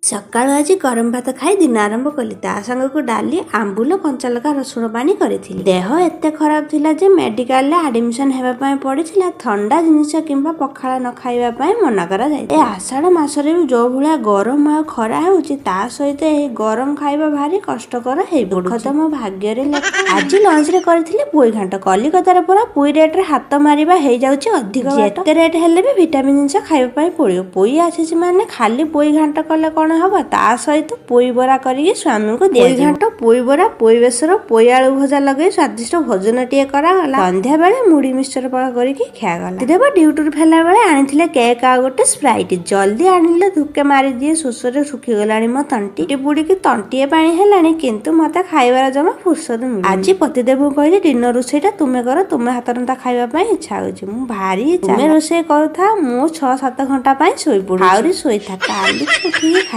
ସକାଳୁ ଆଜି ଗରମ ଭାତ ଖାଇ ଦିନ ଆରମ୍ଭ କଲି। ତା ସାଙ୍ଗକୁ ଡାଲି, ଆମ୍ବୁଲ, କଞ୍ଚାଲଙ୍କା, ରସୁଣ ପାଣି କରିଥିଲି। ଦେହ ଏତେ ଖରାପ ଥିଲା ଯେ ମେଡିକାଲରେ ଆଡମିସନ ହେବା ପାଇଁ ପଡ଼ିଥିଲା। ଥଣ୍ଡା ଜିନିଷ କିମ୍ବା ପଖାଳ ନ ଖାଇବା ପାଇଁ ମନା କରାଯାଇଥିଲା। ଏ ଆଷାଢ଼ ମାସରେ ବି ଯୋଉ ଭଳିଆ ଗରମ ଆଉ ଖରା ହେଉଛି, ତା ସହିତ ଏହି ଗରମ ଖାଇବା ଭାରି କଷ୍ଟକର ହେଇ ଦୁଃଖ ତ ମୋ ଭାଗ୍ୟରେ ଲେଖା। ଆଜି ଲଞ୍ଚରେ କରିଥିଲି ପୋଇ ଘାଣ୍ଟ। କଲିକତାରେ ପରା ପୋଇ ରେଟରେ ହାତ ମାରିବା ହେଇଯାଉଛି ଅଧିକ। ଯେତେ ରେଟ୍ ହେଲେ ବି ଭିଟାମିନ୍ ଜିନିଷ ଖାଇବା ପାଇଁ ପଡ଼ିବ। ପୋଇ ଆସିଛି ମାନେ ଖାଲି ପୋଇ ଘାଣ୍ଟ କଲେ କ'ଣ ହବ? ତା ସହିତ ପୋଇ ବରା କରିକି ସ୍ୱାମୀଙ୍କୁ ଦିଆ ଘାଣ୍ଟ, ପୋଇ ବରା, ପୋଇ ବେସର, ପୋଇ ଆଳୁ ଭଜା ଲଗେଇ ସ୍ୱାଦିଷ୍ଟ ଭୋଜନଟିଏ କରାଗଲା। ସନ୍ଧ୍ୟା ବେଳେ ମୁଢି ମିକ୍ସଚର ପାଗ କରିକି ଖିଆଗଲା। ଦେବ ଡ୍ୟୁଟିରୁ ଫେରିଲା ବେଳେ ଆଣିଥିଲେ କେକ୍ ଆଉ ଗୋଟେ ସ୍ପ୍ରାଇଟ୍। ଜଲ୍ଦି ଆଣିଲେ ଧୁକେ ମାରିଦିଏ, ଶୋଷରେ ଶୁଖିଗଲାଣି ମୋ ତଣ୍ଟି ବୁଡ଼ିକି ତଣ୍ଟିଏ ପାଣି ହେଲାଣି, କିନ୍ତୁ ମତେ ଖାଇବାର ଜମା ଫୁର୍ସତ ମିଳୁନି। ଆଜି ପତିଦେବଙ୍କୁ କହିଲି, ଡିନର ରୋଷେଇଟା ତୁମେ କର, ତୁମେ ହାତ ରନ୍ଧା ଖାଇବା ପାଇଁ ଇଚ୍ଛା ହଉଛି। ମୁଁ ଭାରି ତୁମେ ରୋଷେଇ କରୁଥା, ମୁଁ 6-7 ଘଣ୍ଟା ପାଇଁ ଶୋଇପଡୁଛି। ଆହୁରି ଶୋଇଥା, କାଲି ଉଠିକି ଖାଇ